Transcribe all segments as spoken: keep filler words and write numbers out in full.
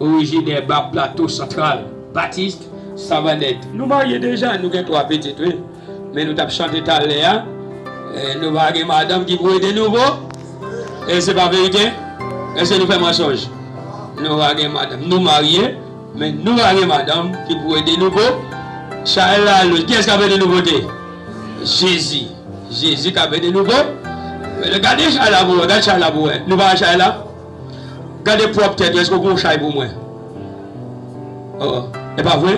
Orijinè Ba Plato Santral, Batis, Savanèt. Nou marye deja, nou gen twa pitit, wi. Men nou t ap chante talè a, eh, nou pa gen madanm ki pou ede nou, bro. E se pa verite? Èske nou fè mansonj? Nou pa gen madanm. Nou marye, men nou pa gen madanm ki pou ede nou, bro. Chay la lous. Kiyès k ap ede nou pote? Jezi. Jezi k ap ede nou, bro. Gade chay la pou wè, gade chay la pou wè. Nou pa wè chay la? Gade pwòp tèt ou, èske w gen yon chay pou mwen? Oh, oh. E pa vre?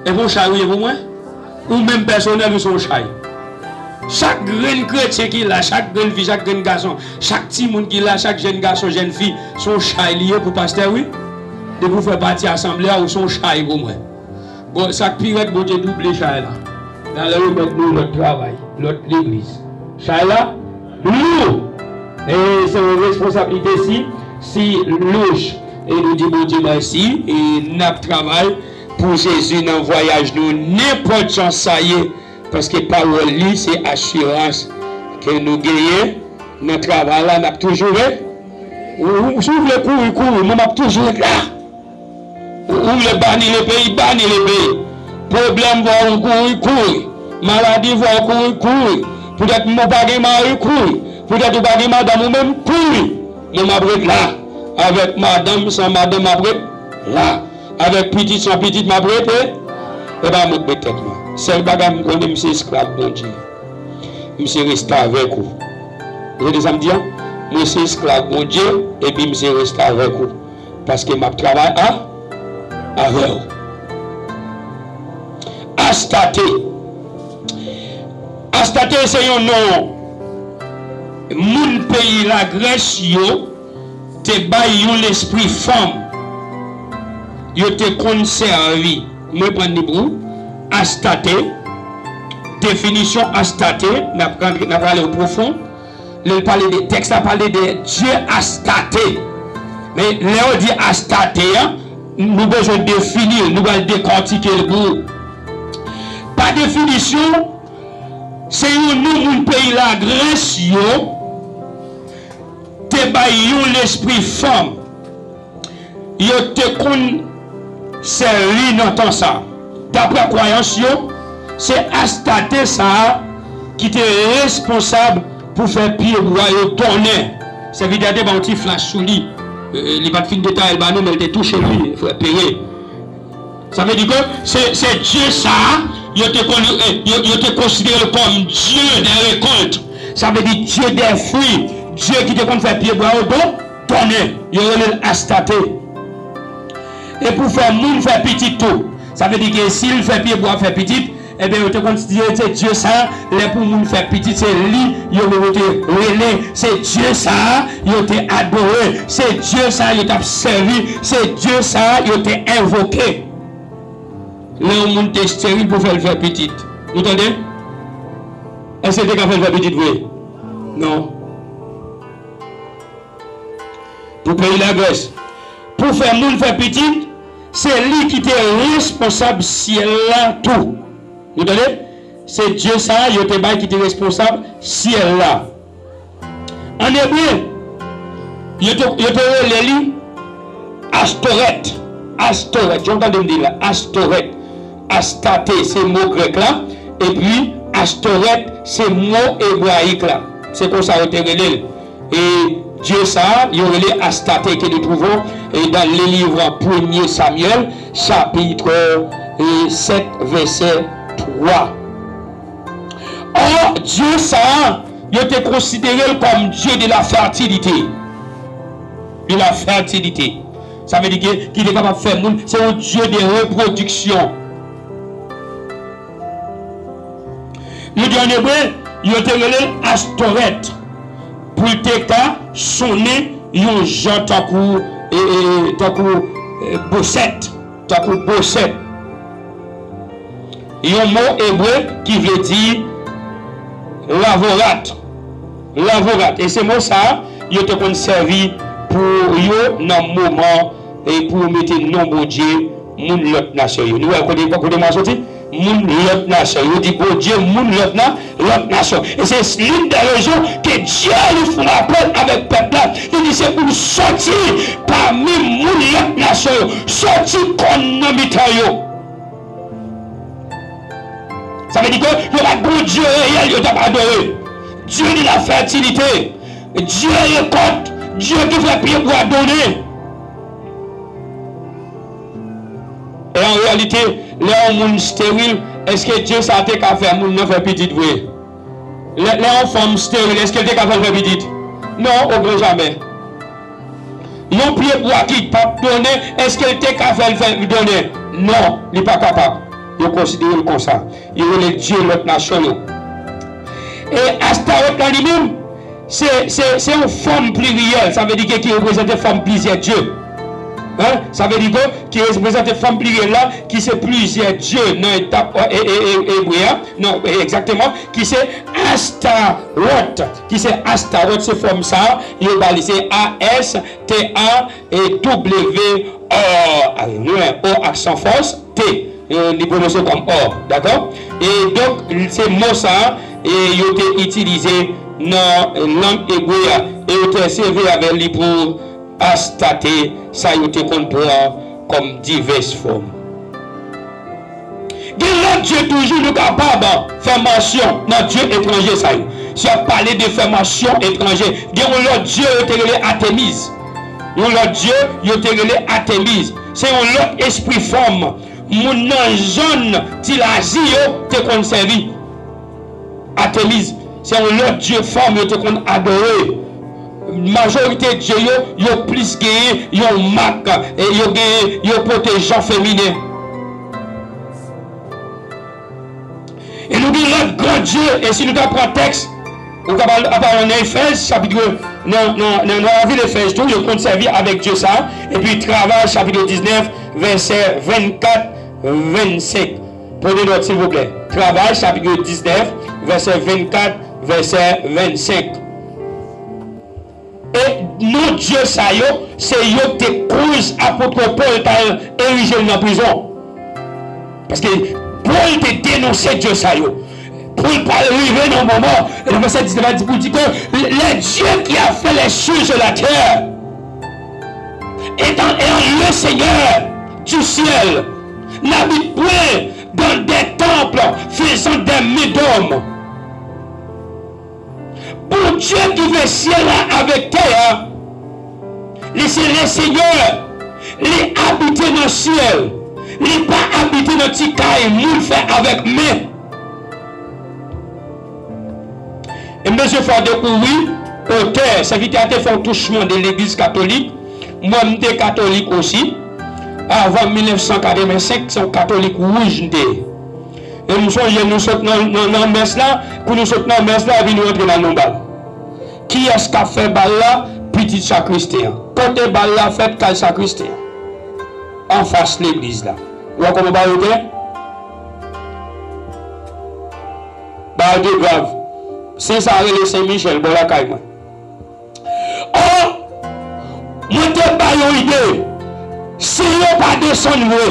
E pou yon chay ou ye pou mwen? Ou menm pèsonèl ou se yon chay. Chak grenn kretyen ki la, chak grenn fi, chak grenn gason, chak timoun ki la, chak jèn gason, jèn fi, se yon chay li ye pou pastè, wi. Depi w fè pati asanble a, ou se yon chay pou mwen. Bon, sa k pi rèd, Bondye double chay la. L al remèt nou lòt travay, lòt legliz. Chay la lou. E se yon responsablite si, si louch. E nou di Bondye mèsi. E n ap travay pou Jezi nan vwayaj nou, nenpòt jan sa ye. Paske pawòl li se asirans ke nou genyen nan travay la, n ap toujou ret. Ou, ou, si w vle kouri, kouri, men m ap toujou ret la. Ou, ou vle bani le peyi, bani le peyi. Pwoblèm vwa ou kouri, kouri. Maladi vwa ou kouri, kouri. Poutèt ou pa gen mari, kouri. Poutèt ou pa gen madanm ou menm, kouri. Men m ap ret la. Avèk madanm, san madanm, m ap ret la. Avèk pitit, san pitit, m ap rete. E pa mwen k met tèt mwen. Sèl bagay m konnen, m se esklav Bondye. M se restavèk ou. Ou tande sa m di a? Mwen se esklav Bondye, epi m se restavèk ou. Paske m ap travay a, avè w. Astarte. Astarte se yon non moun peyi Lagrès yo te bay yon lespri fanm. Yo te konn sèvi. Mwen pran li pou ou. Astarte. Definisyon Astarte, n ap rantre, n ap ale o pwofon. Lè l pale de, tèks la pale de dye Astarte. Men lè yo di Astarte a, nou bezwen defini l, nou pral dekòtike l pou ou. Pa definisyon, se yon non moun peyi Lagrès yo te bay yon lespri fanm. Yo te konn sèvi nan tan sa. Daprè kwayans yo, se Astarte sa a ki te responsab pou fè pyebwa yo donnen. Sèvitè te ba yon ti flash sou li. E, e, li pa t fin detaye l ba nou, men l te touche l, wi, frè Peye. Sa vle di ke se, se dye sa a, yo te konn, e, yo, yo te konsidere l kòm dye dè rekòlt. Sa vle di dye dè fwi, dye ki te konn fè pyebwa yo do, donnen. Yo rele l Astarte. E pou fè moun fè pitit tou. Sa vle di ke si l fè pyebwa fè pitit, ebyen, yo te konn di se dye sa a, lè pou moun fè pitit, se li yo, yo te rele, se dye sa a, yo te adore, se dye sa a, yo t ap sèvi, se dye sa a, yo te envoke. Lè yon moun te esteril pou fè l fè pitit. Nou tande? Èske te ka fè l fè pitit vre? Non. Pou peyi Lagrès. Pou fè moun fè pitit, se li ki te responsab syèl la tou. Nou tande? Se dye sa a yo te bay ki te responsab syèl la. An ebre, yo te, yo te rele li Astorèt. Astorèt, jan w tande m di la, Astorèt. Astarte, se mo grèk la, epi Astorèt, se mo ebrayik la. Se konsa yo te rele l. E dye sa a, yo rele Astarte, que nous trouvons, eh, dans le livre premier Samuel, chapitre, eh, sept, verset trois. Or, dye sa a, yo te konsidere l kòm dye de la fètilite. De la fètilite. Sa vle di ke, ki te kapab fè moun, se yon dye de repwodiksyon. Nou di an ebre, yo te rele l Astorèt, pou l te ka sonnen yon jan tankou, e, e, tankou, e, bosèt, tankou bosèt. Yon mo ebre ki vle di lavorat. Lavorat. E se mo sa a, yo te konn sèvi pou yo nan moman, e pou yo mete non Bondye, moun lòt nasyon yo. Nou wè kote, kote mo a soti? Moun lòt nasyon. Yo di Bondye, moun lòt na-, lòt nasyon. E se youn dè rezon ke Dye li fè apèl avèk pèp la. Li di se pou l sòti pami moun lòt nasyon. yo, soti kòn nan mitan yo. Sa vle di ke yo pa t gon Dye reyèl yo t ap adore. Dye de la fètilite, Dye rekòt, Dye ki fè pyebwa donnen. E an reyalite, lè yon moun steril, èske Dye sa te ka fè moun nan fè pitit vre? Lè, lè yon fanm steril, èske l te ka fè l fè pitit? Non, o gran jamè. Yon pyebwa ki p ap donnen, èske l te ka fè l fè l donnen? Non, li pa kapab. Yo konsidere l konsa. Yo rele dye lòt nasyon yo. E Astarot la li menm, se, se, se yon fòm pliryèl, sa vle di ke ki reprezante fòm plizyè dye. Hein? Sa vle di ke ki reprezante fòm pliryèl la, ki se plizyè dye nan etap, e, e, e, ebre a. Non, e, egzakteman, ki se Astarot, ki se Astarot, se fòm sa a, yo ba li, se A S T A W O, a, lwen, O aksan fòs, T, e, li pwononse kòm O, dakò? E donk, se mo sa a, e, yo te itilize nan lang ebre a, e yo te sèvi avè li pou Astarte, sa yo te konn pran kòm divès fòm. Gen lòt dye toujou nou kapab fè mansyon nan dye etranje sa yo. Si y ap pale de fè mansyon etranje, gen yon lòt dye yo te rele Atemiz. Yon lòt dye yo te rele Atemiz. Se yon lòt espri fòm moun nan zòn Ti Lazi yo te konn sèvi. Atemiz, se yon lòt dye fanm yo te konn adore. Majorite dye yo, yo plis genyen yon mak, e yo genyen, yo pote jan feminen. E nou gen lòt gran dye, e si nou ta pran tèks, ou kapab aprann nan Efèz, chapit, nan, nan, nan, nan lavil Efèz tou, yo konn sèvi avèk dye sa, epi Travay, chapit diznèf, vèsè vennkat, vennsenk. Pran nòt, silvouplè. Travay, chapit diznèf, vèsè vennkat, vèsè vennsenk. E non dye sa yo, se yo k te koz apot Pòl t al erije l nan prizon. Paske Pòl te denonse dye sa yo. Pou l pral rive nan moman, e nan vèsè diznèf la di pou di ke les dieux qui a fait les cieux et la terre, étant, ayant le Seigneur du ciel, n'habite point dans des temples faisant des mains d'hommes. Bondye ki fè syèl la avèk tè a, li se Lesenyè, li abite nan syèl, li pa abite nan ti kay moun fè avèk men. E m bezwen fè w dekouvri otè, sèvitè a te fè yon touch mande legliz katolik. Mwen, m te katolik osi. Avan mil nèf san katrevensenk, se yon katolik wouj m te ye. E m sonje nou sot nan, nan, nan mès la, kou nou sot nan mès la, epi nou antre nan yon bal. Kiyès k ap fè bal la? Pitit sakristen an. Kote bal la fèt? Kay sakristen an. Anfas legliz la. Ou wè kòman bal yo te? Bagay te grav. Sen sa rele Sen Michèl, bò lakay mwen. Ò, mwen te ba yo ide. Sen yo pa desann vre.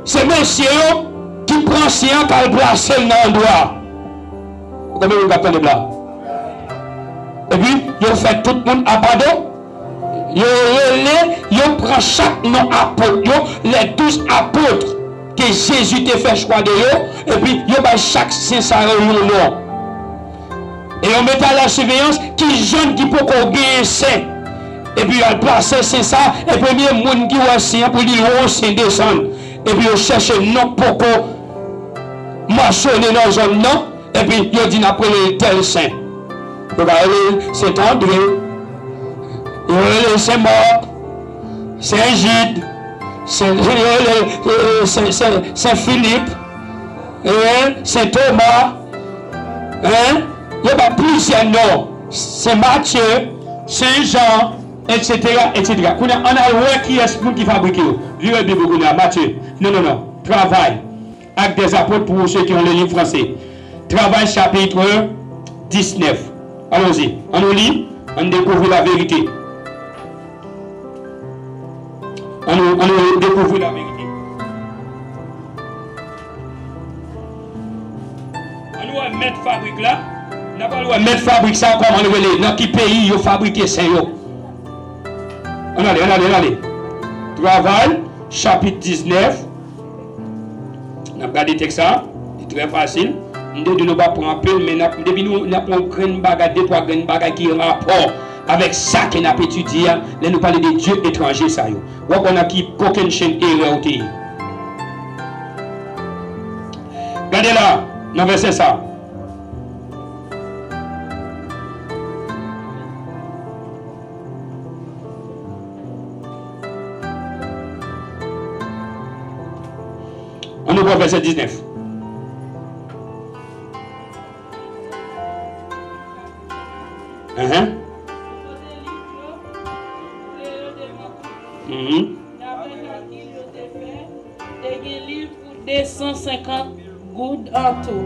Se mesye yo ki pran sen an k al plase l nan andwa a. Konbyen moun k ap tande m la? Epi, yo fè tout moun apado. Yo rele, yo pran chak non apot yo, les douze apôtres que Jésus te fè chwa de yo, epi yo bay chak sen sa yo yon non. E yo mete a la siveyans ki jèn ki poko genyen sen. Epi yo al plase sen sa, e premye moun ki wè sen an pou li yon sen desann. Epi yo chèche non poko mansyone nan zòn nan. Epi yo di n ap rele l tèl sen. Yo ka rele l Sent Andre, yo rele l Sen Mak, Sen Jid, Sen, yo rele l, e, Sen, Sen, Sen Filip, e, Sen Toma, en, yo ba plizyè non, Sen Matye, Sen Jan, etsetera, etsetera. Kounye a, ann al wè kiyès moun ki fabrike yo. Vire Bib ou kounye a, Matye. Non, non, non. Travay. Actes des Apôtres pour ceux qui ont le livre français. Travay chapit diznèf. Allons-y. Ann nou li, ann dekouvri laverite. Ann nou, ann nou dekouvri laverite. Ann nou wè mèt fabrik la. N ap al wè mèt fabrik sa kòman l rele, nan ki peyi yo fabrike sen yo. Ann ale, ann ale, ann ale. Travay, chapit diznèf. N ap gade tèks sa, li trè fasil. M te di nou pa pran anpil, men n ap, depi nou, n ap pran yon grenn bagay, de twa grenn bagay ki rapò avèk sa ke n ap etidye a, lè nou pale de dye etranje sa yo. W ap wè nan ki kokennchenn erè ou te ye. Gade la, nan vèsè sa. Ann nou pran vèsè diznèf. Enhen. Mhm. Te gen liv pou de san senkant goud an tou.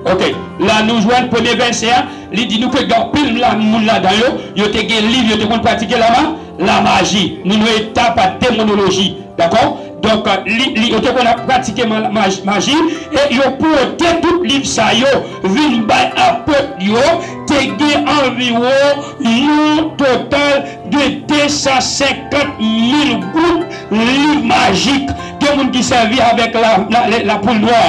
Ok, la nou jwenn premye vèsè a, li di nou ke gen anpil la, moun ladan yo, yo te gen liv, yo te konn pratike lama, lamaji. Nou nan eta pa demonoloji, dakò? Donk, li, li, yo te konn ap pratike ma-, maj-, maji, e yo pote tout liv sa yo vin bay apot yo, te gen anviwon yon total de de san senkant mil goud liv majik. Gen moun ki sèvi avèk la, la, la, lapoul nwa.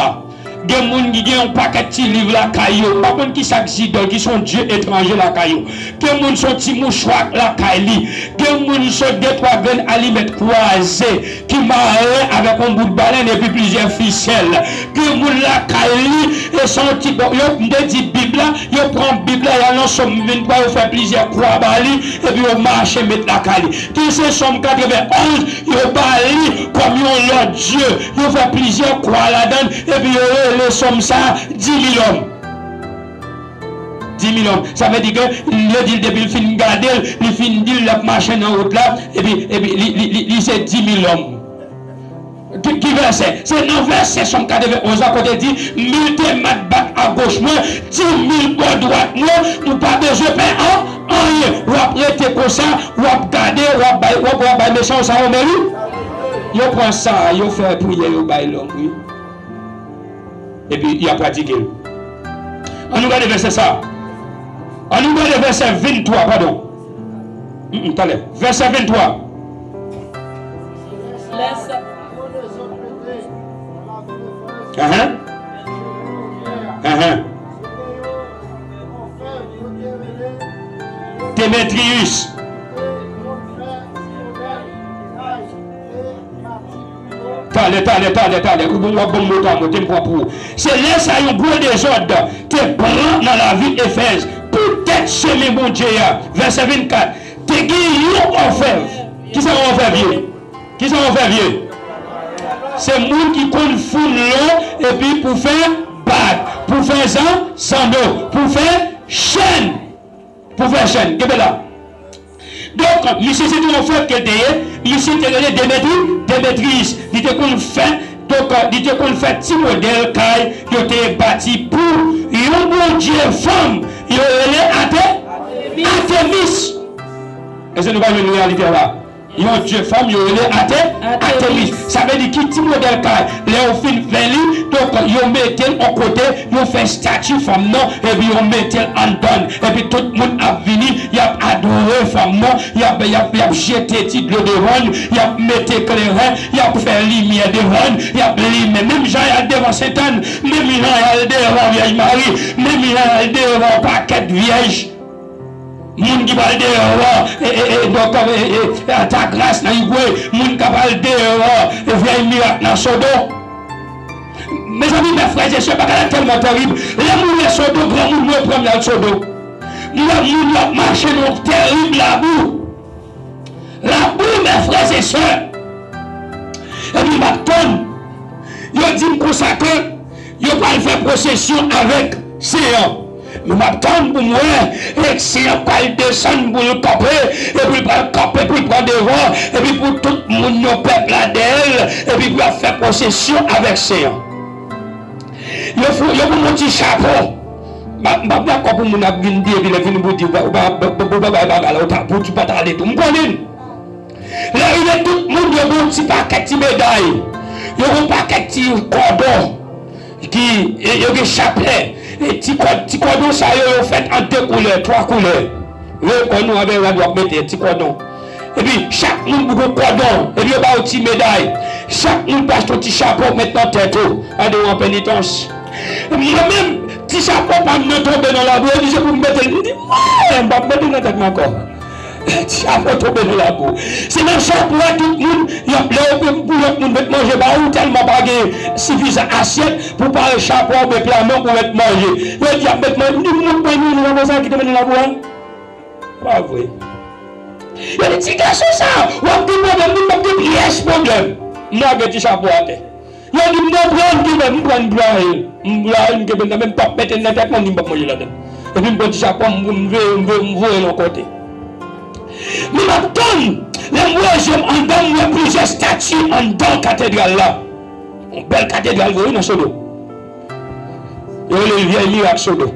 Gen moun ki gen yon pakèt ti liv lakay yo. M pa konn ki sa k zidòl, ki se yon dye etranje lakay yo. Gen moun se yon ti mouchwa lakay li. Gen moun se de twa grenn alimèt kwaze ki mare avèk yon bout balèn epi plizyè fisèl. Gen moun lakay li, e se yon ti bon, yo, m te di Bib la, yo pran Bib la, y al nan Sòm venntwa, yo fè plizyè kwa ba li, epi yo mache met lakay li. Ki se Sòm katrevenn onz, yo ba li kòm yon lòt dye, yo fè plizyè kwa ladan l, epi yo rele Sòm sa a di mil òm. Di mil òm. Sa vle di ke yo di l depi l fin gade l, li fin di l l ap mache nan wout la, epi, epi li, li, li, li se di mil òm. Ki, ki vèsè? Se nan vèsè Sòm katrevenn onz la kote di, mil te mat bat agoch mwen, di mil bò dwat mwen, ou pa bezwen pè an, anyen. W ap rete konsa, w ap gade, w ap bay, w ap, w ap bay mechan yo sa yo meri. Yo pran sa, yo fè priyè, yo bay lòm, wi. Epi, y ap pratike l. Ann nou gade vèsè sa. Ann nou gade vèsè venntwa, padon. Mm, mm, talè. Vèsè venntwa. Lè sa- Ahan. Ahan. Demetriyis. Talè, talè, talè, talè. Ou bon, w ap ban m mo ta mwen, te m pran pou ou. Se lè sa yon gwo dezòd te pran nan lavil Efèz, poutèt semen Bondye a. Vèsè vennkat, te gen yon òfèv. Kisa yon òfèv ye? Kisa yon òfèv ye? Se moun ki konn fonn lò epi pou fè bag, pou fè zan-, zando, pou fè chèn. Pou fè chèn. Kenbe la. Donk, misye se te yon òfèv ke l te ye, misye te rele Demetri, Demetriyis. Li te konn fè, donk, li te konn fè ti modèl kay yo te bati pou yon bondye fanm, yo rele Ate-, Atemis. Èske nou pa jwenn reyalite a la? Yon dye fanm, yo rele Ate-, Atemis. Atemis. Sa vle di ki ti modèl kay, lè yo fin fè li, donk, yo mete l yon kote, yo fè estati fanm nan, epi yo mete l anndan l. Epi tout moun ap vini, y ap adore fanm nan, y ap, y ap, y ap jete ti dlo devan l, y ap mete kleren, y ap fè limyè devan l, y ap limen. Menm jan y al devan Sentàn, menm jan y al devan Vyèj Mari, menm jan y al devan pakèt vyèj. Moun ki pral devan, e, e, e, doktè, e, e, Alta Gras nan Igwe, moun k ap al devan, e, Vyèj Mirak nan Sodo. Mezanmi, mè frè e sè, bagay la tèlman tèrib. Lè moun ye Sodo, granmoun mwen pran m al Sodo. M wè moun yo ap mache nan yon tèrib labou. Labou, mè frè e sè. Epi m ap tann. Yo di m konsa ke yo pral fè pwosesyon avèk Sen an. Men m ap tann pou m wè, e Sen an pral desann pou l kanpe, epi l pral kanpe pou l pran devan, epi pou tout moun yo pèp la dèyè l, epi pou y ap fè pwosesyon avèk Sen an. Yo fou, yo pou m yon ti chapo. M ap, m ap dakò pou moun ap vin di, epi lè vin pou di, ou pa, ou pa, ou pa, ou pa bay bagay la, ou ta, pou ti pa t ale tou. M konnen l. Lè rive tout moun, yo gen yon ti pakèt ti meday. Yo gen yon pakèt ti kòdon. Ki, e, yo gen chaplè. E ti kòd-, ti kòdon sa yo, yo fèt an de koulè, twa koulè. Veye kò nou avè rad w ap mete, ti kòdon. Epi chak moun pou gon kòdon, epi yo ba yo ti meday. Chak moun pou achte yon ti chapo, met nan tèt ou. Gade w an penitans. Mwen menm, ti chapo pa m nan tonbe nan labou, yo di se pou m mete l. M di, mwen, m p ap mete l nan tèt mwen ankò. Ti chapo tonbe nan labou. Se nan chapo a tout moun, y ap lè yo pou lòt moun met manje ba ou, tèlman pa gen sifizan asyèt pou pare chapo a oubyen pla men w pou met manje. Yo di y ap met manje, m di moun pran nou nan konsa ki tonbe nan labou a. Pa vre. Yo di, ti gason sa, w ap gen pwoblèm, m di, m p ap gen pyès pwoblèm. M lage ti chapo atè. Yo di, m nan pran, m kenbe, m pran, m pran l. M pran l, m kenbe l nan men m, m p ap mete l nan tèt mwen, m di m p ap manje ladan l. Epi m pran ti chapo m, m veye, m veye, m voye l yon kote. Men m ap tann, lè m wè je m anndan, m wè plizyè estati anndan katedral la. Yon bèl katedral vre wi nan Sodo. Yo rele l Vyèy Mirak Sodo.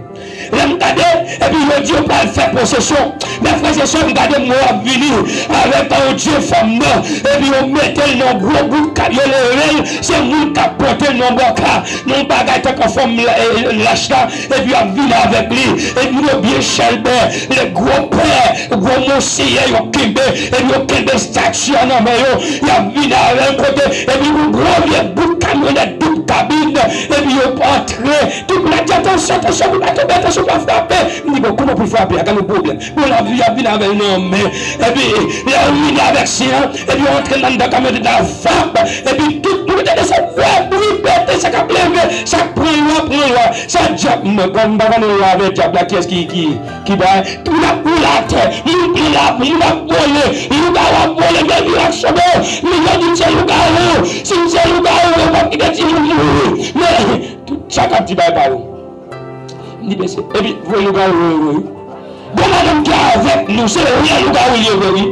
Lè m gade, epi yo di yo pral fè pwosesyon. Men frè e sè, m gade m wè y ap vini avèk yon dye fanm nan. Epi yo mete l nan gwo bout ka, yo leve l, se moun k ap pote l nan bò ka, nan bagay tankou fanm la, e, lach la. Epi y ap vini avèk li. Epi yo byen chèlbè, le gwo pè, gwo monseyè yo kenbe. Epi yo kenbe estati a nan men yo. Y ap vini avè l kote. Epi yon gwo vye bout kamyonèt doub kabin. Epi yo antre. Tout moun ap di, atansyon, atansyon, pou l pa tonbe, atansyon, pou l pa frape. M di, bon, kòman pou l frape a? Gade yon pwoblèm. Bon, l ap, y ap vin avè l nan men. Epi, lè yo vini avèk siy an, epi yo antre l anndan kamyonèt la, vap. Epi tout moun tande se vre, bri pete, sa k ap leve, sa k pran lwa, pran lwa. Sa dyab, m, m pa konnen lwa avè dyab la, kiyès ki, ki, ki bay. Moun ap woule atè, moun pran la, moun ap vole, lougawou ap vole, men vin ak sodo. Men yo di m se lougawou, si m se lougawou, yo p ap kite timoun mouri. Men, tout sa k ap di bay pa yo. M di, mesye, epi vre lougawou yo ye vre wi. Bon, madanm ki avèk nou, se vrè lougawou li ye vre wi.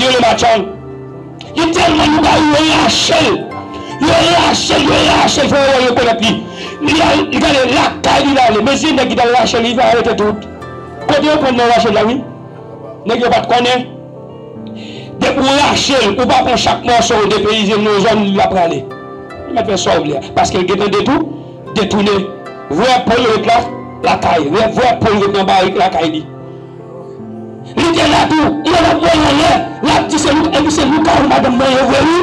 Yo le matchang. Li tèlman lougawou, yo rache l. Yo rache l, yo rache l, fò yo rekonèt li. Li al, li gade lakay li l ale. Mesye nèg ki t al rache l, li fè arete tout. Kote yo pran nan rache l la wi. Nèg yo pa t konnen. Depi w rache l, ou pa pran chak mòso w depeyize l nan yon zòn, l ap rale. Ou mèt fè sa w vle a. Paske l gentan detou, detounen. Vwè pòl ret la, lakay. Vwè, vwè pòl ret nan barik lakay li. Li te la tou, mwen l ap voye anlè, l ap di se lou, epi se lougawou madanm mwen ye vre wi.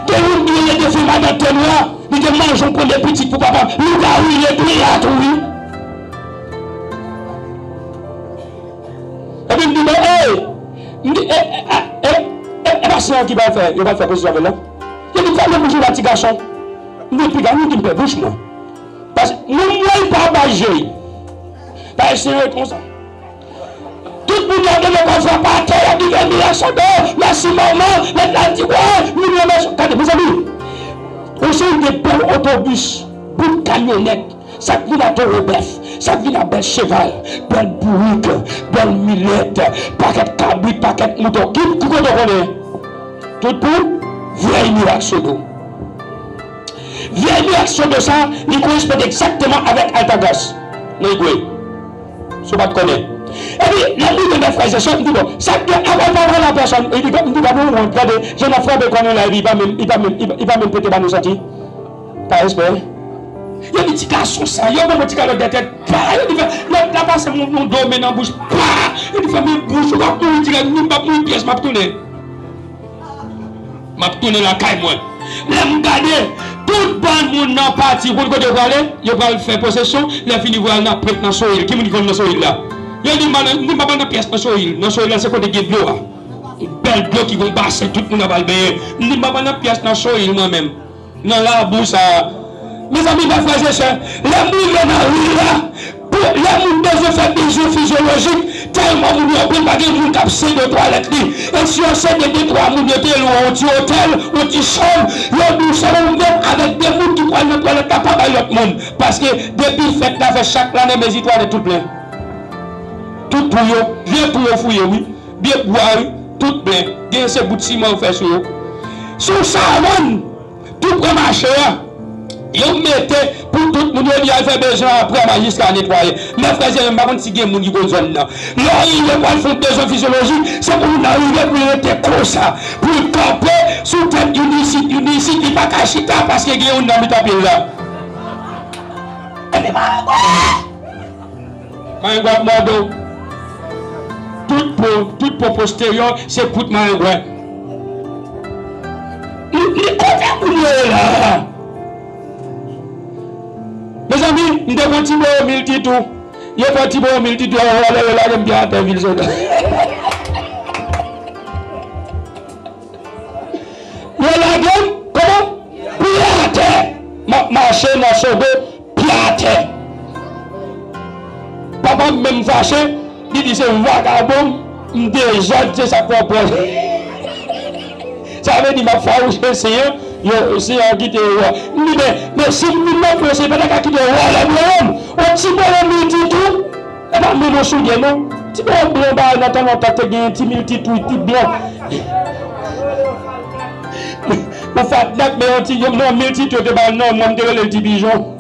Gen youn ki rele defen madan tè nwa, li te manje yon premye pitit pou papa m. Lougawou li ye tou, li la tou wi. Epi m di, men, ey! M di, e, e, e, e, e, e pa se an ki pral fè, yo pral fè pwosesyon avè l la? Yo di, fèmen bouch ou la, ti gason. M di, piga, nou di m fè bouch mwen. Paske moun mwen pa bay je. Bay se konsa. Tout moun yo ap leve kò frape atè, y ap di, Vèmi la sodo, mèsi manman, lèt la di, wè, moun yo mèsi. Gade, mezanmi, yon seri de bèl otobis, bout kamyonèt, sa k vin a towo bèf, sa k vin a bèl cheval, bèl bourik, bèl milèt, pakèt kabrit, pakèt mouton. Ki, ki kote w konnen? Tout pou Vyèy Mirak Sodo. Vyèy mirak sodo sa, li koresponn egzakteman avèk Altagaz nan Igwe. Si w pa t konnen. Epi, lè m rive nan frè e sè, m di, bon, sa k gen avè pa pale a pèsòn, epi m di, pa gen wont, gade, jan n ap frape kò nou la, epi li pa menm, li pa menm, li pa, li pa menm pete ba nou santi. Pa respè. Yo di ti gason sa, yo ban mwen ti kalòt dèyè tèt, pa, yo di fè, lòt la pase m yon, yon do men nan bouch, pa, yo di fèmen bouch ou, w ap mouri dirèk, m di m p ap mouri pyès, m ap tounen. M ap tounen lakay mwen. Lè m gade, tout bann moun nan pati, ou konn kote yo prale? Yo pral fè pwosesyon, lè fini yo pral nan prèt nan Soyil. Ki moun ki konn nan Soyil la? Yo di m pa nan, m di m pa nan pyès nan Soyil. Nan Soyil la se kote gen dlo a. Yon bèl dlo ki gon basen, tout moun ap al benyen. M di m pa nan pyès nan Soyil mwen menm. Nan labou sa a. Mezanmi, mè frè e sè, lè m rive nan ri a, pou, lè moun bezwen fè bezwen fizyolojik, tèlman moun yo plen, pa gen moun k ap sede twalèt li. E si yo sede de twa moun, yo te lwe yon ti otèl, yon ti chanm, yo di w se ou menm avèk de moun ki pral nan twalèt la, pa bay lòt moun. Paske depi fèt la fèt chak lane, mezi twalèt tout plen. Tout twou yo, vye twou yo fouye, wi. Vye bwa, wi. Tout plen. Gen se bout siman yo fè sou yo. Si w savann, tou pre mache a, yo mete pou tout moun yo di al fè bezwen aprè majiska netwaye. Men frè e sè, m pa konn si gen moun ki konn zòn nan. Lè w rive pou al fè yon bezwen fizyolojik, se pou moun nan rive pou l rete konsa, pou l kanpe sou tèt youn isit, youn isit, li pa ka chita paske gen youn nan mitan pye l la. Epi pa ankò! Marengwa ap mòde w. Tout po, tout po posteryè, se kout marengwa. Li, li kote moun yo ye la. Mezanmi, m te pran ti bowo mil titou. Yo pran ti bowo mil titou, yo vòlè, yo lage m pye atè vil Sodo. Yo lage m, kòman? Pye atè. M ap mache nan Sodo, pye atè. Papa m menm fache, li di se vagabon, m dezòd, se sa k fè w pran. Sa vle di m ap fawouche Senyè, yo, Senyè a kite yo. M di, men, men si m vin nan pwen, se pa ta ka kite yo vòlè m yo menm. On ti bowo mil titou, e pa menm yon soulye non. Ti bowo blan ba nan tan lontan te gen ti mil titou, ti blan. Ou fat nèt, men yon ti, yon, non, mil titou yo te ba l non, mwen m te rele l ti pijon.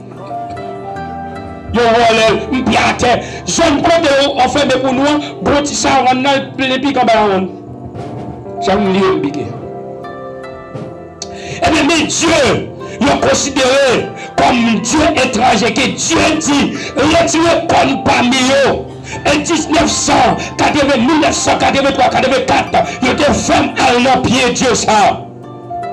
Yo vòlè l, m pye atè. Zòn kote yo anfème pou nou an, gwo ti savann nan, plen pikan ba yon. Sa m li yo m pike. Ebyen, men Dye, yo konsidere kòm dye etranje, ke Dye di, retire kòn pami yo. E diznèf san katreven, mil nèf san katreven twa, katreven kat, yo te fè m al nan pye dye sa.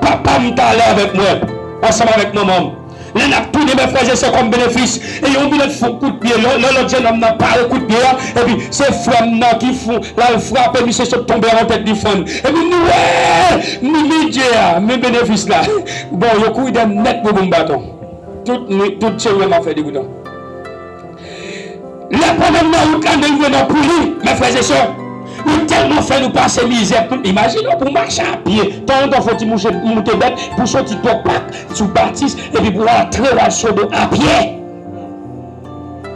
Papa m t ale avèk mwen, ansanm avèk manman m. Lè n ap tounen, men frè e sè, kòm benefis, e yon milèt fè yon kout pye, lè, lè lòt jennonm nan pare kout pye a, epi se frè m nan ki fè l al frape, misye sot tonbe an tèt li fann. Epi m di, wè, m di, men dye a, men benefis la. Bon, yo kouri dèyè m nèt pou ban m baton. Tout nwit, tout tchemwen m ap fè degoutan. Lè pandan m nan wout la, m rive nan Pouli, men frè e sè, yo tèlman fè nou pase mizè. Imajine w pou w mache a pye. Tan an tan, fò w ti mouche, moute bèt, pou w soti Dòk Pak, sou Batis, epi pou w antre w al Sodo a pye.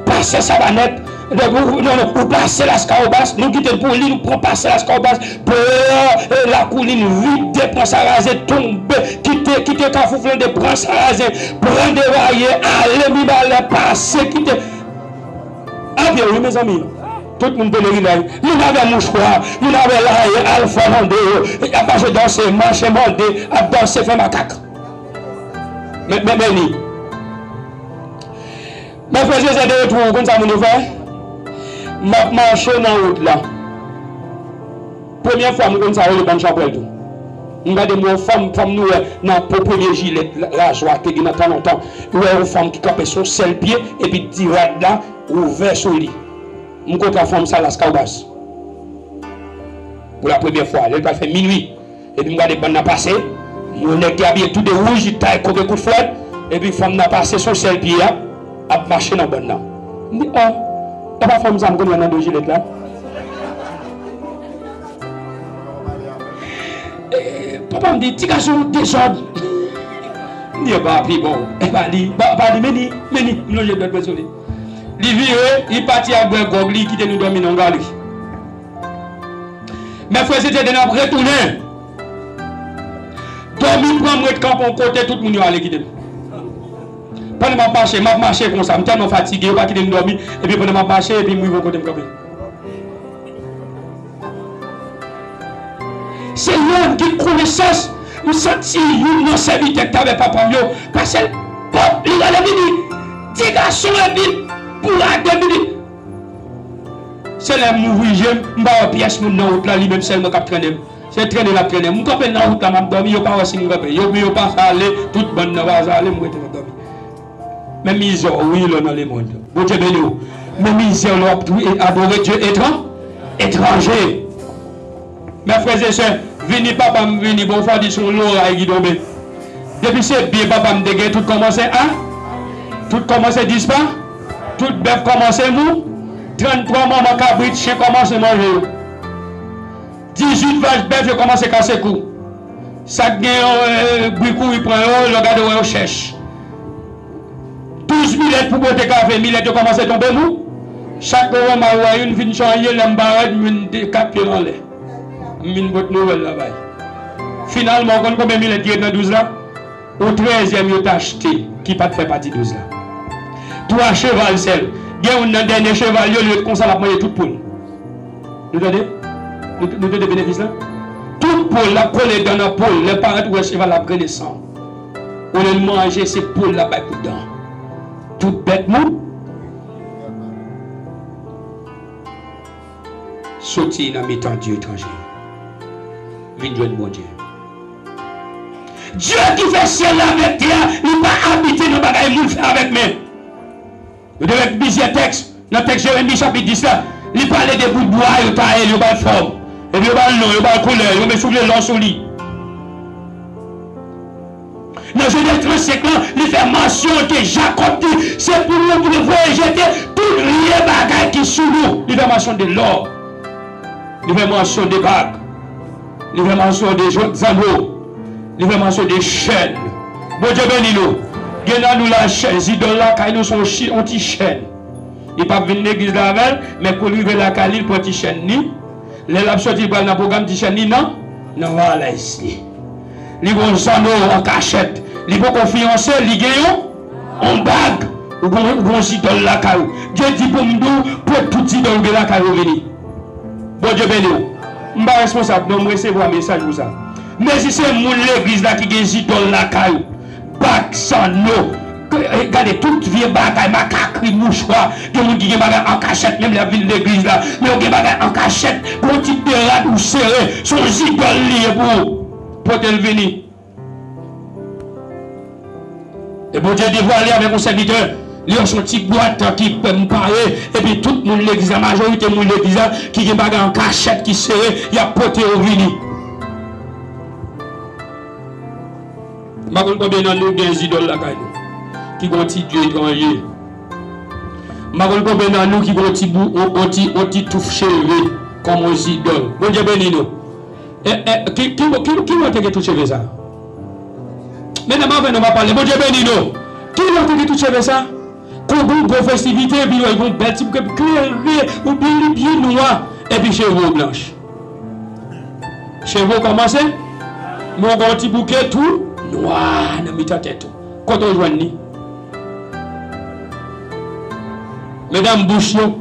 Pase Savanèt, non, non, ou pase Laskawobas, nou kite l Pouli, nou pran pase Laskawobas, pran, e, Lakoulin, vide, pran Sarazen, tonbe, kite, kite Kafou Flande, pran Sarazen, pran Devaye, ale Mibalè, pase, kite. A pye wi, mezanmi. Tout moun pelerinaj. Moun avè mouchwa, moun avè laye, al fè mande yo. Y ap mache danse, mache mande, ap danse, fè makak. Men, men, men li. Men frè e sè de retwou, ou konn sa moun yo fè? M ap mache nan wout la. Premye fwa m konn sa rele bann chanpwèl tou. M gade m wè yon fanm, fanm nou wè nan po premye jilèt la, razwa te gen nan tan lontan. Ou wè yon fanm ki kanpe sou yon sèl pye, epi ti rad la ouvè sou li. M kontre fanm sa Laskawobas. Pou la premye fwa, lè l pral fè minui. Epi m gade bann nan pase, yon nèg ki abiye tou de wouj, li tay koke kout fwèt, epi fanm nan pase sou sèl pye a, ap mache nan bann nan. M di, o, e pa fanm sa m konn wè nan do jilèt la? E, papa m di, ti gason dezòd. M di, e pa pi bon, e pa li, pa, pa li, men li, men li, m lonje dwèt mwen sou li. Li vire, li pati al bwè gwòg li, kite nou dòmi nan gari. Men frè e sè, n ap retounen. Dòmi pran m ret kanpe yon kote, tout moun yo ale kite m. Pandan m ap mache, m ap mache konsa, m tèlman fatige, yo pa kite m dòmi, epi pandan m ap mache, epi m rive yon kote m kanpe. Se yonn ki konesans, m santi youn nan sèvitè k t avèk papa m yo, pase l, pòp, li rele m, li di, ti gason, epi pou a de minit. Se lè m ouvri je m, m pa wè pyès moun nan wout la, li menm sèlman k ap trennen m. Se trennen l ap trennen m. M kanpe nan wout la, m ap dòmi, yo pa wè si m kanpe. Yo, yo pase ale, tout bann nan pase ale, m rete m ap dòmi. Men mizè w, wi, lè w nan lemonn. Bondye beni w. Men mizè w, lè w ap tou-, adore Dye etran-, etranje. Men frè e sè, vini papa m vini, bon, fò di se yon loray ki tonbe. Depi se byen papa m te gen, tout kòmanse a, tout kòmanse dispa, tout bèf kòmanse mou, tranntwa manman kabrit chen kòmanse manje yo. Dizuit vach bèf yo kòmanse kase kou. Sa k gen yo, e, bri kouri pran yo, lè w gade w wè yo chèch. Douz milèt pou pote kafe, milèt yo kòmanse tonbe mou. Chak moman m al wè youn vin chanje, lè m parèt, m vin de kat pye l anlè. M vin pote nouvèl la bay. Finalman, ou konn konbyen milèt ki ret nan douz la? Yon trèzyèm yo t achte, ki pa t fè pati douz la. Twa cheval sèl. Gen youn nan dènye cheval yo, li ret konsa, l ap manje tout poul. Nou tande? Nou, nou tande benefis la? Tout poul, l ap kole dan nan poul. Lè parèt, ou wè cheval la ap grennen san. Olye l manje, se poul l ap bay kout dan. Tout bèt moun. soti nan mitan dye etranje yo. Vin jwenn Bondye. Dye ki fè syèl la avèk tè a, li pa abite nan bagay moun fè avèk men. Nou te wè plizyè tèks. Nan tèks Jeremi chapit dis la, li pale de bout bwa yo taye l, yo ba l fòm. Epi yo ba l non, yo ba l koulè, yo met soufle lò sou li. Nan Jenèz trannsenk lan, li fè mansyon ke Jakòb di, se pou nou, pou nou voye jete tout vye bagay ki sou nou. Li fè mansyon de lò. Li fè mansyon de bag. Li fè mansyon de zanno. Li fè mansyon de chèn. Bondye beni nou. Gen nan nou la, chè-, zidòl lakay nou se yon chi-, yon ti chèn. Li p ap vin legliz la avè l, men kou l rive lakay li, l pran ti chèn li. Lè l ap soti, li pral nan pwogram, ti chèn li nan, nan valèz li. Li gon zanno an kachèt. Li poko fiyanse, li gen yon, yon bag. Ou gon, ou gon zidòl lakay ou. Dye di pou m di w, pote tout zidòl ou gen lakay ou vini. Bondye beni w. M pa responsab, non, m resevwa mesaj pou sa. Men si se moun legliz la ki gen zidòl lakay ou, bag, zanno, gade tout vye bagay, makakri, mouchwa. Gen moun ki gen bagay an kachèt, menm lè y ap vin legliz la. Men yo gen bagay an kachèt, gon tip de rad ou sere, se yon zidòl li ye pou ou. Pote l vini. E Bondye devwale avèk yon sèvitè, li yon ti bwat ki m pare, epi tout moun legliz la, majorite moun legliz la, ki gen bagay an kachèt, ki sere, y ap pote yo vini. M pa konn konbyen nan nou gen zidòl lakay nou, ki gen yon ti dye etranje. M pa konn konbyen nan nou ki gen yon ti bou, yon, yon ti, yon ti touf cheve kòm yon zidòl. Bondye beni nou. E, e, ki, ki, ki, ki lè w te gen tout cheve sa? Medam, avè nou pa pale. Bondye beni nou. Ki lè w te gen tout cheve sa? Kon gon gwo festivite, epi w gen yon bèl ti bouke klere, oubyen li byen nwa, epi cheve w blanch. Cheve w kòmanse, men w gen yon ti bouke tou nwa nan mitan tèt ou. Kote w jwenn li? Medam, bouch nou.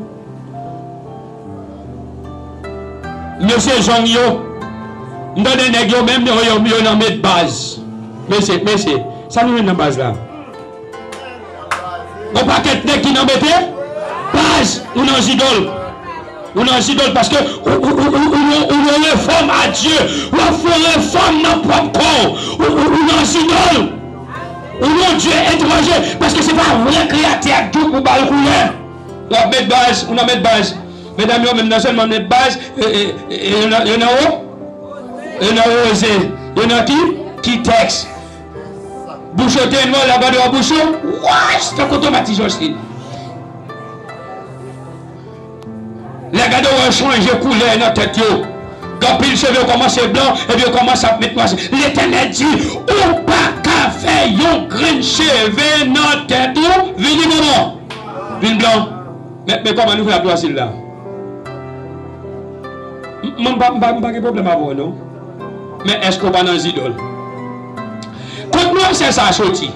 Mesye zong yo. M tande nèg yo menm yo, yo, yo nan met baz. Mesye, mesye, sa nou jwenn nan baz la? Gon pakèt nèg ki nan mete baz, ou nan zidòl. Ou nan zidòl paske ou, ou, ou, ou, ou, ou nan refòm a Dye. W ap fè refòm nan pwòp kò w. Ou, ou, ou nan zidòl. Ou nan dye etranje. Paske se pa vrè kreyatè a k di w pou ba l koulè. W ap met baz, ou nan met baz. Medam yo menm nan sèlman met baz, e, e, e, yo nan, yo nan wo-, yo nan woze. Yo nan ki? Ki tèks? Bouch yo te nwa, lè w gade w bouch yo, wach, tankou tonmati Jòslin. Lè w gade w chanje koulè nan tèt yo. Gen anpil cheve yo kòmanse blan, epi yo kòmanse ap met nwasi. Letènèl di, ou pa ka fè yon grenn cheve nan tèt ou vini kòman? Vin blan. Men, men kòman nou fè ap dwasil la? M, m pa, m pa, m pa gen pwoblèm avè w, non. Men èske w pa nan zidòl? Kot nwasè sa a soti?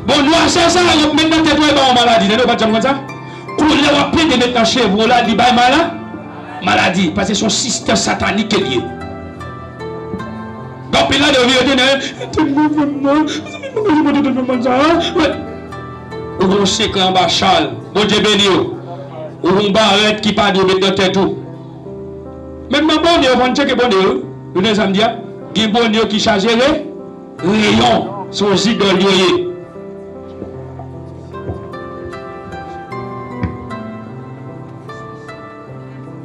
Bon, nwasè sa a, yo ap met nan tèt ou, e ba w maladi. Tande, w pa t janm konn sa? Koulè w ap plede met nan cheve w la, li bay mala-, maladi. Paske se yon sistèm satanik ke l ye. Gen anpil nan yo vire tounen, tèt mwen fè m mal. Mezanmi, mwen pa janm tèt mwen mal sa a. Ou gen yon sekrè anba chal. Bondye beni w. Ou gen yon barèt ki pa dwe met nan tèt ou. Menm nan bonè, ou konn tcheke bonè yo. Ou tande sa m di a? Gen bonè yo ki chaje re-, reyon. Se yon zidòl yo ye.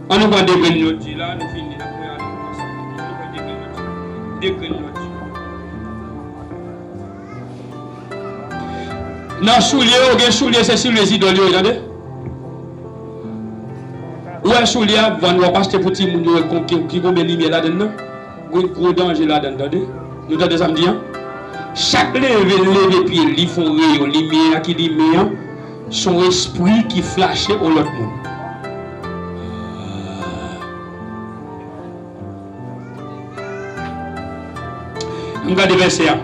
An nou pran de grenn lòti la, nou fini, n ap pran, nou pran sa, nou pran de grenn lòti. De grenn lòti. Nan soulye yo, gen soulye, se soulye zidòl yo ye, tande. Ou wè soulye ap vann, w ap achte pou timoun yo, ki, ki, ki konbyen limyè ladann nan? Gwo, gwo danje ladann, tande. Nou tande sa m di an? Chak leve l leve pye l, li fè yon reyon, limyè a ki limen an, se yon espri ki flache yon lòt moun. Ann gade vèsè a.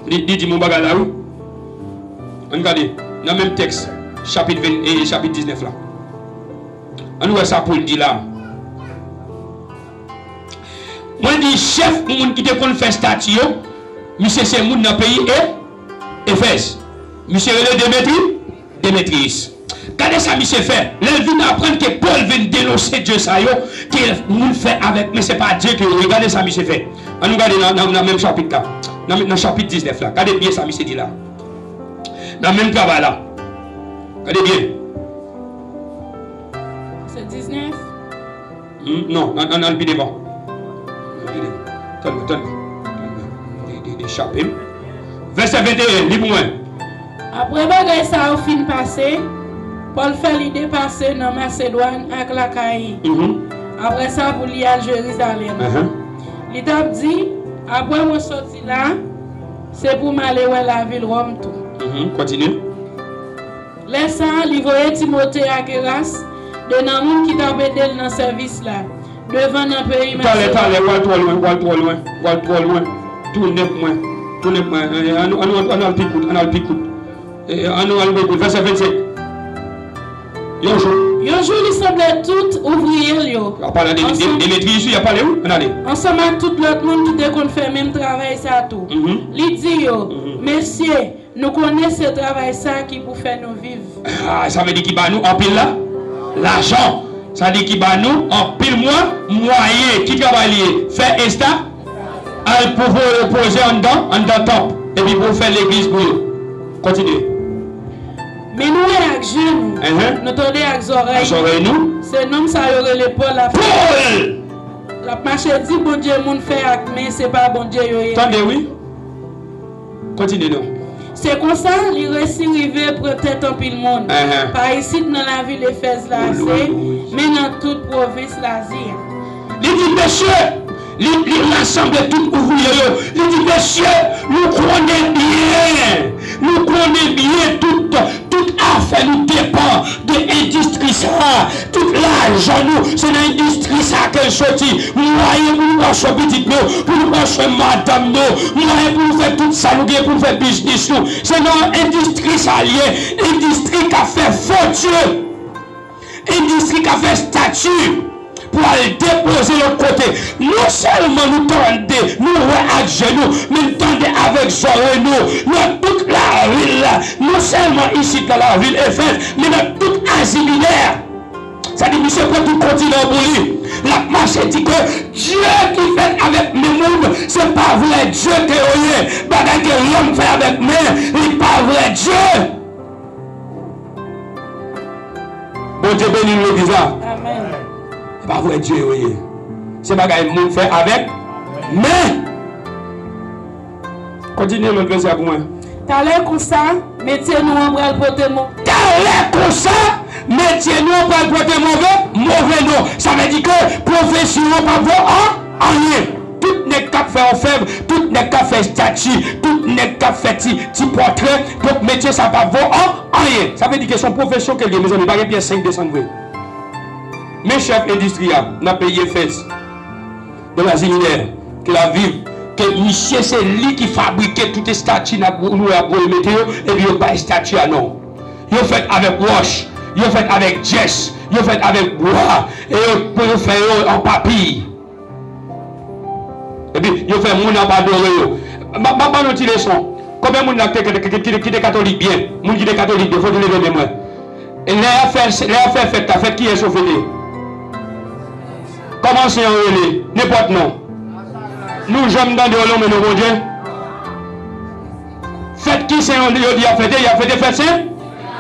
Li, li di m yon bagay la, wi. Ann gade. Nan menm tèks, chapit ven, e, chapit diznèf la. Ann wè sa Pòl di la. Mwen di chèf moun ki te konn fè estati yo, misye se moun nan peyi E-, Efèz. Misye rele Demetri, Demetriyis. Gade sa misye fè. Lè l vin aprann ke Pòl vin denonse dye sa yo, ke moun fè avèk men, se pa dye ke yo ye. Gade sa misye fè. Ann nou gade nan, nan, nan menm chapit la. Nan, nan chapit diznèf la. Gade byen sa misye di la. Nan menm travay la. Gade byen. Se diznèf? Hmm, non, ann, ann, ann pi devan. Ann pi devan. Tann mwen, tann mwen. Tann mwen. De, de, de chape m. Vèsè venteyen, li pou mwen. Apre bagay sa yo fin pase, Pòl fè lide pase nan Masedwàn ak Lakayi. Mhm. Apre sa, pou li al Jerizalèm. Ahan. Li t ap di, apre mwen sòti la, se pou m ale wè lavil Wòm tou. Mhm. Kontinye. Lè sa a, li voye Timote ak Eras, de nan moun ki t ap ede l nan sèvis la, devan nan peyi Masedwàn. Talè, talè, w al twò lwen, w al twò lwen, w al twò lwen. Tounen pou mwen, tounen pou mwen. Eh, ann, ann, ann, ann al pi kout, ann al pi kout. Eh, ann, ann al pi kout. Vèsè vennsenk. Yon jou. Yon jou, li sanble tout ouvriye l yo. Y ap pale de, de, ansanm, Demetri isi, y ap pale, wi. Ann ale. Ansanm ak tout lòt moun ki te konn fè menm travay sa tou. Mhm. Li di yo, mhm, mesye, nou konnen se travay sa ki pou fè nou viv. Ah, sa vle di ki ba nou anpil la, lajan. Sa di ki ba nou anpil mwa, mwayen. Ki travay li ye? Fè esta, al pou voye poze anndan, anndan tanp. Epi pou fè legliz pou yo. Kontinye. Men nou wè ak je nou, mhm, nou tande ak zòrèy, ak zòrèy nou, se nonm sa yo rele Pòl ap fè. Pòl! L ap mache di Bondye moun fè ak men, se pa Bondye yo ye. Tande, wi. Kontinye non. Se konsa, li resi rive pran tèt anpil moun. Ahan. Pa isit nan lavil Efèz la, oh, Lord, se, oh, wi, men nan tout pwovens Lazi a. Li di, mesye, li, li rasanble tout ouvriye yo. Li di, mesye, nou konnen byen, nou konnen byen tout, tout afè nou depann de endistri sa a. Tout lajan nou, se nan endistri sa a ke l soti. Mwayen pou nou pran swen pitit nou, pou nou pran swen madanm nou, mwayen pou nou fè tout sa nou gen pou nou fè biznis nou, se nan endistri sa a l ye. Endistri k ap fè fo dye, endistri k ap fè estati pou al depoze lòt kote. Non sèlman nou tande, nou wè ak je nou, men n tande avèk zòrèy nou, nan tout lavil la, non sèlman isit nan lavil Efèz, men nan tout Azi Minè. Sa di, misye pran tout kontinan pou li. L ap mache di ke Dye ki fèt avèk men moun, se pa vrè Dye ke yo ye. Bagay ke lòm fè avèk men, li pa vrè Dye. Bondye beni nou, legliz la. Amèn. Se pa vrè Dye yo ye. Se bagay moun fè avèk men. Kontinye lòt vèsè a pou mwen. Talè konsa, metye nou an pral pote mo. Talè konsa, metye nou an pral pote move, move non. Sa vle di ke pwofesyon an p ap vo an, anyen. Tout nèg k ap fè òfèv, tout nèg k ap fè estati, tout nèg k ap fè ti, ti pòtrè, donk metye sa p ap vo an, anyen. Sa vle di ke se yon pwofesyon ke l ye, mezanmi, pa gen pyès senk desann vre. Men chèf endistri a nan peyi Efèz, nan Lazi Minè, ke l ap viv, ke misye se li ki fabrike tout estati n ap, nou ap voye mete yo, epi yo bay estati a non. Yo fèt avèk wòch, yo fèt avèk dyès, yo fèt avèk bwa, e yo, pou yo fè yo an papiy. Epi, yo fè moun ap adore yo. M ap, m ap ba nou ti leson. Konbyen moun la ki te, ki te, ki te, ki te katolik byen? Moun ki te katolik byen, fò nou leve men mwen. E lè y ap fè, lè y ap fè fèt la, fèt kiyès yo fete? Kòman sen an rele? Nenpòt non. Nou janm tande yo nonmen non Bondye? Fèt ki sen yo, yo di y ap fete? Y ap fete fèt sen?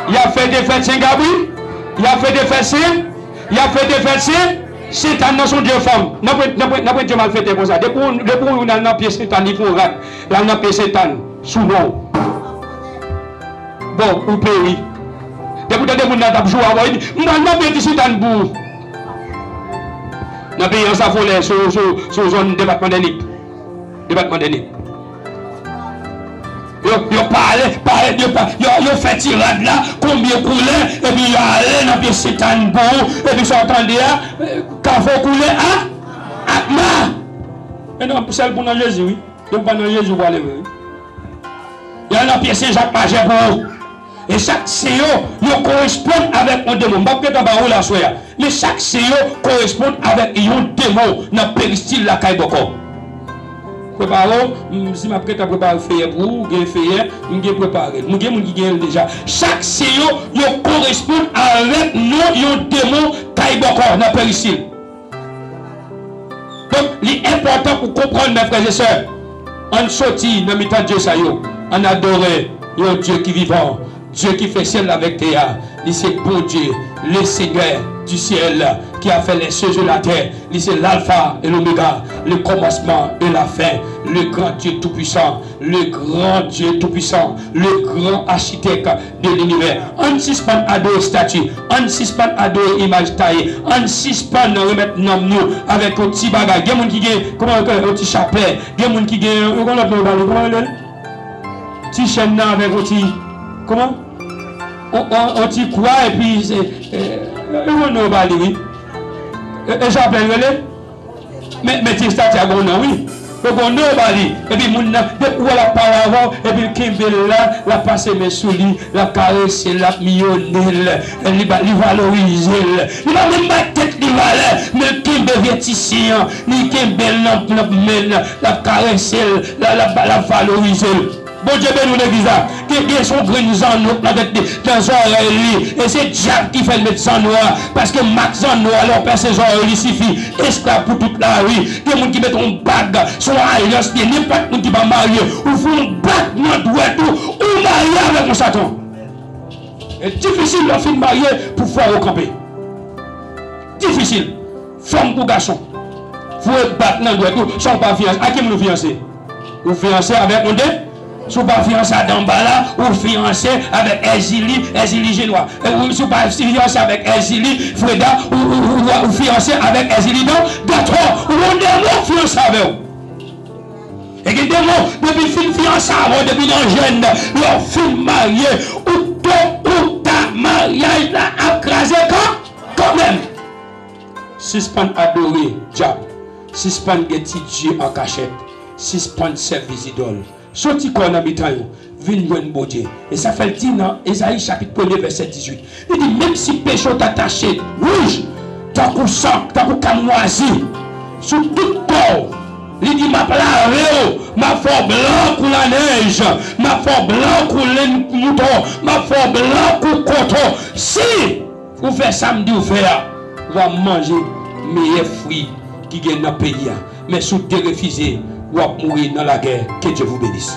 Y ap fete fèt Sen Gabri? Y ap fete fèt sen? Y ap fete fèt sen? Sentàn nan se yon dye fanm. Nan pwen, nan pwen, nan pwen dye malfetè konsa. Depi w, depi w al nan pye Sentàn, li fè yon rad. L al nan pye Sentàn, sou non w. Bon, ou peri. Depi w tande moun nan t ap joure avè w, li di, m pral nan pye ti Sentàn pou ou. Nan peyi an, sa fè w lè sou, sou, sou zòn depatman dè Nip. Depatman dè Nip. Yo, yo pale, pale, yo, pa- yo, yo fè ti rad la, konbyen koulè, epi yo ale nan pye Sentàn pou ou, epi sa w tande a, kafou koulè a, ak ma. E non, sèl pou nan Jezi, wi. Depi w pa nan Jezi, ou prale vre, wi. Y al nan pye Sen Jak Majè pou ou. E chak sen yo, yo koresponn avèk yon demon. M p ap gentan ba ou l aswè a. Men chak sen yo koresponn avèk yon demon nan peristil lakay bòkò. Prepare w, m, si m ap gentan prepare feyè pou ou, ou gen feyè, m gen prepare l. M gen moun ki gen l deja. Chak siy yo, yo koresponn avèk non yon demon kay bòkò nan perisil. Donk, li enpòtan pou konprann, mè frè e sè, ann soti nan mitan dye sa yo, ann adore yon Dye ki vivan, Dye ki fè syèl la avèk tè a. Li se Bondye, le Seigneur du ciel, qui a fait les cieux et la terre. Li se l'Alpha et l'Oméga, le commencement et la fin, le grand Dieu tout-puissant, le grand Dieu tout-puissant, le grand architecte de l'univers. Ann sispann adore estati, ann sispann adore imaj taye, ann sispann remèt nanm nou avèk yon ti bagay. Gen moun ki gen, kòman yo rele, yon ti chapè, gen moun ki gen yon, yon lòt non yo ba li, kòman yo rele l? Ti chèn nan avèk yon ti, kòman? On, on, on ti kwa, epi se, e, e, e, non, non, ba li, wi. E, e, chapè l rele? Men, men ti estati a gon non, wi. Yo gon non ba li. Epi moun nan, depi w wè l ap pale avè w, epi l kenbe l la, l ap pase men sou li, l ap karese l, l ap miyonnen l, li ba, li valorize l. Li pa menm bay tèt li valè, men l kenbe vye ti siy an, li kenbe l nan, nan men l, l ap karese l, l ap, l ap, l ap valorize l. Bondye beni w legliz la. Gen, gen se yon grenn zanno nan tèt li, nan zòrèy li. E se dyab ki fè l met zanno a. Paske mak zanno a, lè w pèse zòrèy li, sifi esklav pou tout lavi. Gen moun ki met yon bag, se yon alyans li ye. Nenpòt moun ki pa marye, ou fè yon bag nan dwèt ou, ou marye avèk yon satan. E difisil lè w fin marye pou fè yo kanpe. Difisil. Fanm kou gason. Voye bag nan dwèt ou, san w pa fiyanse. A ki moun ou fiyanse? Ou fiyanse avèk yon de. Si w pa fiyanse a Danbala, ou fiyanse avèk Èzili, Èzili Jenwa. E ou, si w pa fiyanse avèk Èzili Freda, ou, ou, ou, ou, ou fiyanse avèk Èzili Dan, Dantò. Ou yon demon fiyanse avè w. E gen demon, depi fin fiyanse avè w, depi nan jèn, lè w fin marye, ou to ou ta, maryaj la ap kraze kan, kanmenm. Sispann adore dyab. Sispann gen ti dye an kachèt. Sispann sèvi zidòl. Soti kò w nan mitan yo. Vin jwenn Bondye. E sa fè l di nan Ezayi chapit premye, vèsè dizuit, li di, menm si peche w ta tache wouj tankou san, tankou kamwazi, sou tout kò w, li di, m ap lave w, m ap fè w blan kou lanèj, m ap fè w blan kou lenn mouton, m ap fè w blan kou koton. Si ou fè sa m di w fè a, w a manje meyè fwi ki gen nan peyi a. Men si w derefize, w ap mouri nan lagè. Que Dieu vous bénisse.